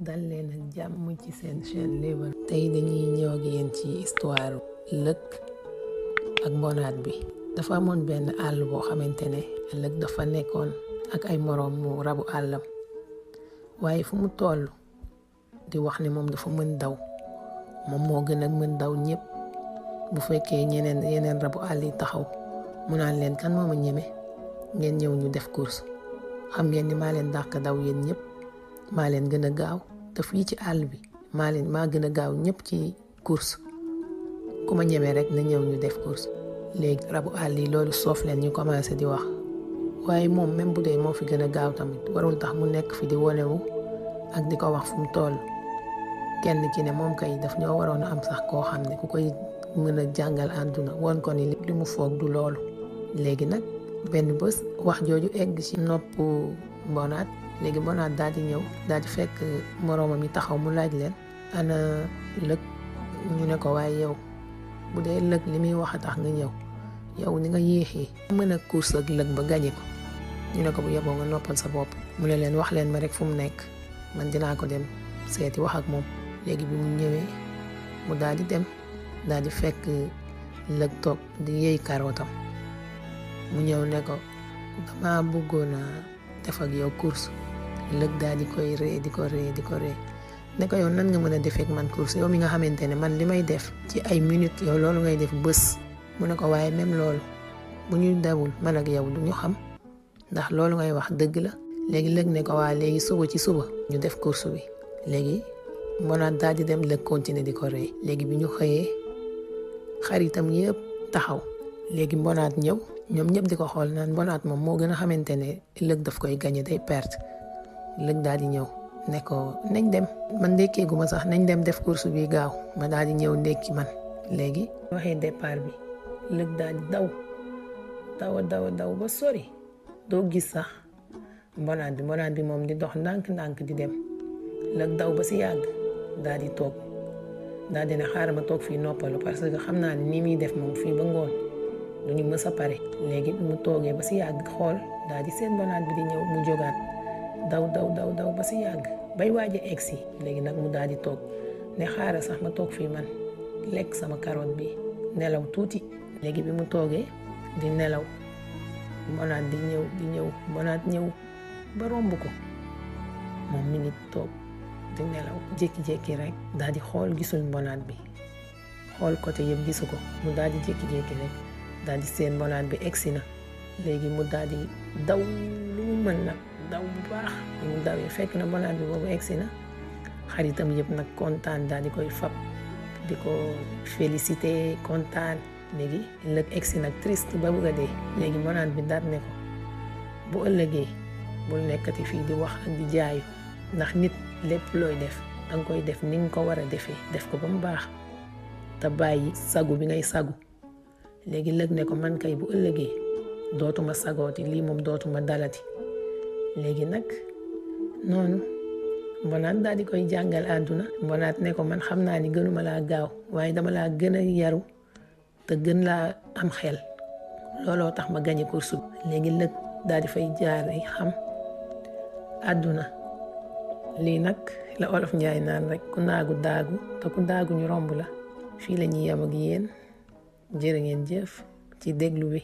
dal leen ak jàmm ci seen chaîne Libre. tey dañuy ñëw ak yéen ci histoire lëg ak mbonaat bi. dafa amoon benn àll boo xamante ne lëg dafa nekkoon ak ay moroom mu rabu àllam, waaye fu mu toll di wax ne moom dafa mën daw, moom moo gën a mën daw ñëpp. bu fekkee yeneen rabu àll yi taxaw mu naan leen kan moo ma ñeme, ngeen ñëw ñu def course. xam ngeen ni maa leen dàq daw yéen ñëpp, maa leen gën a gaaw, te fii ci àll bi maa gën a gaaw ñëpp ci course. ku ma ñemee rek na ñëw ñu def course. léegi rabu àll yi loolu soof leen ñu commencé di wax, waaye moom même bu dee moo fi gën a gaaw tamit warul tax mu nekk fi di wonewu ak di ko wax fu mu toll. kenn ki ne moom kay daf ñoo waroon a am sax koo xam ne ku koy mën a jàngal àdduna woon ko ni li mu foog du loolu. léegi nag benn bés wax jooju egg ci nopp mbonaat. léegi mbonaat daal di ñëw daal di fekk moroomam yi taxaw mu laaj leen ana lëg. ñu ne ko waaye yow bu dee lëg li muy wax a tax nga ñëw, yow ni nga yéexee mën a course ak lëg ba gañe ko. ñu ne ko bu yeboo nga noppal sa bopp. mu ne leen wax leen ma rek fu mu nekk, man dinaa ko dem seeti wax ak moom. léegi bi mu ñëwee mu daal di dem daal di fekk lëg toog di yëy karootam. mu ñëw ne ko dama bëggoon a def ak yow course. lëg daal di koy ree di ko ree ne ko yow nan nga mën a defeek man course, yow mi nga xamante ne man li may def ci ay minutes yow loolu ngay def bés. mu ne ko waaye même loolu bu ñu dawul man ak yow du ñu xam ndax loolu ngay wax dëgg la. léegi lëg ne ko waa léegi suba ci suba ñu def course bi. léegi mbonaat daal di dem, lëg continuer di ko ree. léegi bi ñu xëyee xaritam yëpp taxaw. léegi mbonaat ñëw, ñoom ñëpp di ko xool naan mbonaat moom moo gën a xamante ne lëg daf koy gagné, day perte. lëg daal di ñëw ne ko nañ dem, man ndékkeegu ma sax, nañ dem def course bi gaaw, ma daal di ñëw ndékki man. léegi waxee départ bi lëg daal di daw ba sori, doo gis sax mbonaat bi moom di dox ndànk di dem. lëg daw ba si yàgg daal di toog, daal di ne xaaral ma toog fii noppalu, parce que xam naa ne nii muy def moom fii ba ngoon du ñu mës a pare. léegi mu toogee ba si yàgg xool, daal di seen mbonaat bi di ñëw, mu jógaat daw ba si yàgg bay waaj a egsi. léegi nag mu daal di toog ne xaaral sax ma toog fii man lekk sama carotte bi nelaw tuuti. léegi bi mu toogee di nelaw, mbonaat di ñëw mbonaat ñëw ba romb ko, moom mi ngi toog di nelaw. jékki-jékki rek daal di xool, gisul mbonaat bi, xool côté yëpp gisu ko. mu daal di jékki-jékki rek daal di seen mbonaat bi egsi na. léegi mu daal di daw lu mu mën nag, daw bu baax. li mu dawee fekk na mbonaat bi boobu egsi na. xaritam yëpp nag kontaan, daal di koy fab di ko félicité, kontaan. léegi lëg egsi nag triste ba bëgg a dee. léegi mbonaat bi daal ne ko bu ëllëgee bul nekkati fii di wax ak di jaayu, ndax nit lépp looy def danga koy def ni nga ko war a defee, def ko ba mu baax, te bàyyi sagu bi ngay sagu. léegi lëg ne ko man kay bu ëllëgee dootuma sagooti, lii moom dootuma dalati. léegi nag noonu mbonaat daal di koy jàngal àdduna. mbonaat ne ko man xam naa ni gënuma laa gaaw, waaye dama laa gën a yaru te gën laa am xel, looloo tax ma gañe course bi. léegi lëg daal di fay jaar xam àdduna. lii nag la olof njaay naan rek ku naagu daagu, te ku daagu ñu romb la. fii la ñuy yem ak yéen, jërë ngeen jëf ci déglu bi.